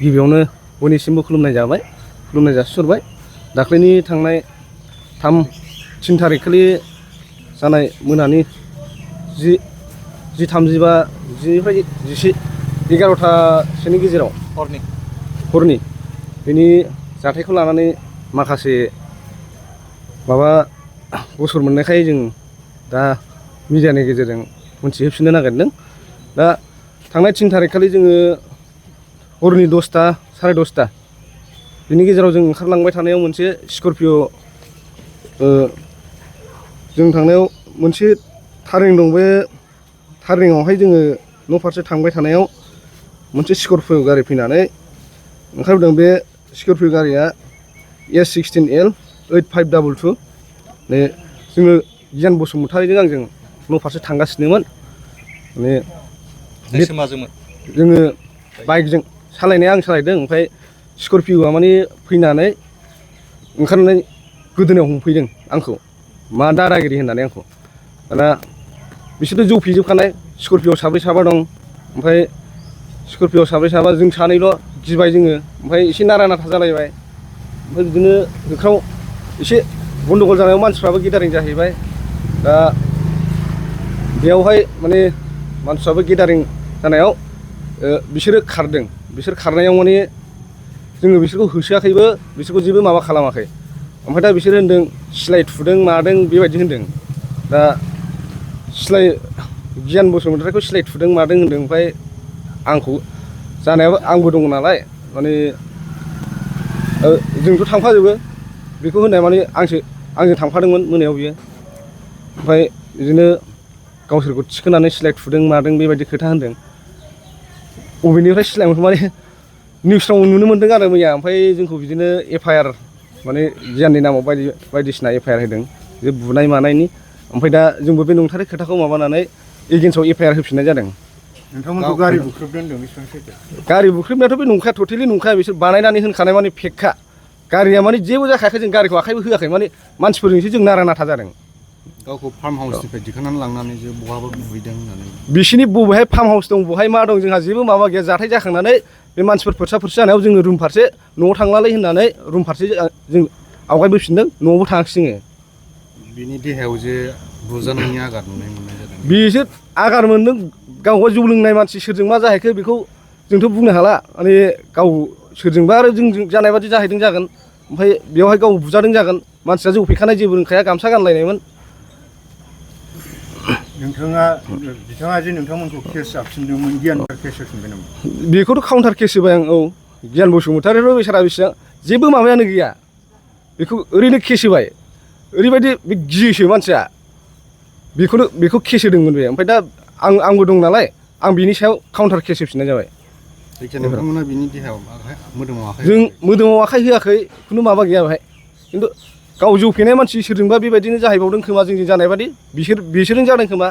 गिबियावनो बयनिसिमबो खुलुमनाय जासिहरबाय। दाख्लैनि थांनाय 3 थारिख खालि जानाय मोनानि 10:35 10निफ्राय 11:00सोनि गेजेराव हरनि बेनि जाथायखौ लानानै माखासे गसर मोननायखाय जों दा मिडियानि गेजेरजों मोनथिहोफिननो नागिरदों। दा थांनाय 3 थारिख खालि जोङो हरनि 10टा 10:30 बिनि गेजेराव जों ओंखारलांबाय थानायाव मोनसे स्करपिय' जों थांनायाव मोनसे टार्निं दं। बे टार्निंआवहाय जोङो न' फारसे थांबाय थानायाव मोनसे स्करपिय' गारि फैनानै ओंखारबोदों। बे स्करपिय' गारिया S16L 8522 जोङो गियान बसुमतारिजों आंजों न' फारसे थांगासिनोमोन। जोङो बाइकजों सालायनाया आं सालायदों, ओमफ्राय स्करपिय'आ माने फैनानै ओंखारनानै गोदोनायाव हमफैदों आंखौ, मा दादागिरि होननानै आंखौ। दाना बिसोरथ' जौफेजोबखानाय, स्करपिय'आव साब्रै साबा दं। ओमफ्राय स्करपिय'आव साब्रै साबा, जों सानैल' गिबाय जोङो। ओमफ्राय एसे नारा नाथा जालायबाय। ओमफ्राय बिदिनो होख्राव एसे गन्डगल जानायाव मानसिफ्राबो गेदारिं जाहैबाय। दा बेयावहाय माने मानसिफ्राबो गेदारिं जानायाव बिसोरो खारदों। बिसोर खारनायाव माने जोङो बिसोरखौ होसोआखैबो, बिसोरखौ जेबो माबा खालामाखै। ओमफ्राय दा बिसोर होनदों सिलाइ थुदों मादों बेबायदि होनदों। दा गियान बसुमतारिखौ सिलाइ थुदों मादों होनदों। ओमफ्राय आंखौ जानायाबो आंबो दङ नालाय, माने जोंथ' थांफाजोबो बेखौ होननाय माने आंजों थांफादोंमोन मोनायाव बियो। ओमफ्राय बिदिनो गावसोरखौ थिखोनानै सिलाइ थुदों मादों बेबायदि खोथा होनदों। बबेनिफ्राय सिलाइ मोनखो माने निउसफ्राव नुनो मोन्दों आरो मैया। ओमफ्राय जोंखौ बिदिनो FIR माने गियाननि नामाव बायदिसिना FIR होदों, बे बुनाय मानायनि। ओमफ्राय दा जोंबो बे नंथारै खोथाखौ माबानानै एगेन्स्टआव FIR होफिननाय जादों। नोंथांमोनखौ गारि बुख्रुबदों होनदों, बेसेबां सैथो? गारि बुख्रुबनायाथ' बे नंखाया, टटेलि नंखाया। बिसोर बानायनानै होनखानाय माने फेकखा। गारिया माने जेबो जाखायाखै, जों गारिखौ आखाइबो होआखै। माने मानसिफोरजोंसो जों नारा नाथा जादों। गावखौ फार्म हाउसनिफ्राय दिखांनानै लांनानै जे बहाबा बुहैदों होननानै। बिसिनि बबेहाय फार्म हाउस दं, बहाय मा दं, जोंहा जेबो माबा गैया। जाथाय जाखांनानै बे मानसिफोर फोरसा जानायाव जोङो रुम फारसे न'आव थांलालै होननानै रुम फारसे जों आवगायबोफिनदों, न'आवबो थाङाखिसै जोङो। बिनि देहायाव जे बुजानायनि आघात नुनाय मोननाय जादों। बिसोर आघात मोनदों, गावहा जौ लोंनाय मानसि, सोरजों मा जाहैखो बेखौ जोंथ' बुंनो हाला। माने गाव सोरजोंबा आरो जोंजों जानाय बादि जाहैदों जागोन। ओमफ्राय बेवहाय गाव बुजादों जागोन। मानसिया जौ फेखानाय, जेबो रोंखाया, गामसा गानलायनायमोन। बिथाङा जे नोंथांमोनखौ केस जाबसिनदोंमोन, गियान केस होफिनबाय नामा? बेखौथ' काउन्टार केस होबाय आं। औ, गियान बसुमतारियाथ' बेसारा बेसेबां जेबो माबायानो गैया, बेखौ ओरैनो केस होबाय। ओरैबायदि बे गियोसो मानसिया, बेखौ केस होदोंमोन बे। ओमफ्राय दा आंबो दं नालाय, आं बिनि सायाव काउन्टार केस होफिननाय जाबाय। जायखिजाया नोंथांमोना बिनि देहायाव मोदोमाव आखाइ जों मोदोमाव आखाइ होआखै, खुनु माबा गैया बेहाय। खिन्थु गाव जौ फेनाय मानसि, सोरजोंबा बेबायदिनो जाहैबावदों खोमा, जोंजों जानाय बादि। बिसोरजों जादों खोमा,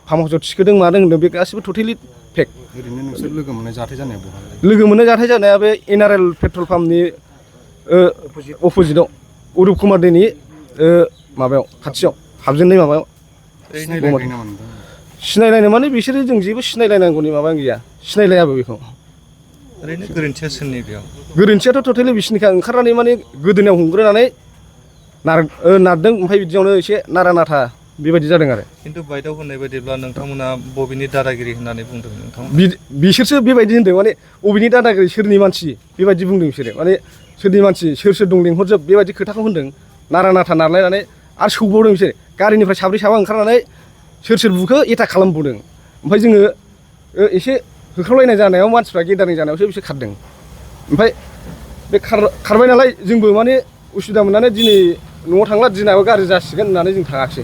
फार्म हाउसआव थिखोदों मादों होनदों, बे गासिबो टटेलि फेक। ओरैनो नोंसोर लोगो मोननाय जाथाय जानाया बहा? लोगो मोननाय जाथाय जानाया बे NRL पेट्रल पाम्पनि अपोजिटआव, अरुप कुमार दैनि माबायाव, खाथियाव हाबजेननाय माबायाव। सिनायलायखायो नामा नोंथां? सिनायलायनो माने बिसोरो जों जेबो सिनायलायनांगौनि माबा गैया, सिनायलायाबो बेखौ। ओरैनो गोरोन्थिया सोरनि बेयाव? गोरोन्थियाथ' टटेलि बिसिनिखा। ओंखारनानै माने गोदोनायाव हमग्रोनानै नारदों। ओमफ्राय बिदियावनो एसे नारा नाथा बेबायदि जादों आरो। खिन्थु बायदआव होननाय बायदिब्ला नोंथांमोना बबेनि दादागिरि होननानै बुंदों नोंथांमोना? बिसोरसो बेबायदि होनदों, माने बबेनि दादागिरि, सोरनि मानसि बेबायदि बुंदों बिसोरो। माने सोरनि मानसि, सोर दं लेंहरजोब, बेबायदि खोथाखौ होनदों। नारा नाथा नारलायनानै आरो सौबावदों बिसोर। गारिनिफ्राय साब्रै साबा ओंखारनानै सोर बुखो एटाक खालामबावदों। ओमफ्राय जोङो एसे होख्रावलायनाय जानायाव, मानसिफ्रा गेदारिं जानायावसो बिसोर खारदों। ओमफ्राय बे खारबाय नालाय, जोंबो माने उसुबिदा मोननानै दिनै न'आव थांला, दिनाबो गाज्रि जासिगोन होननानै जों थाङाखिसै।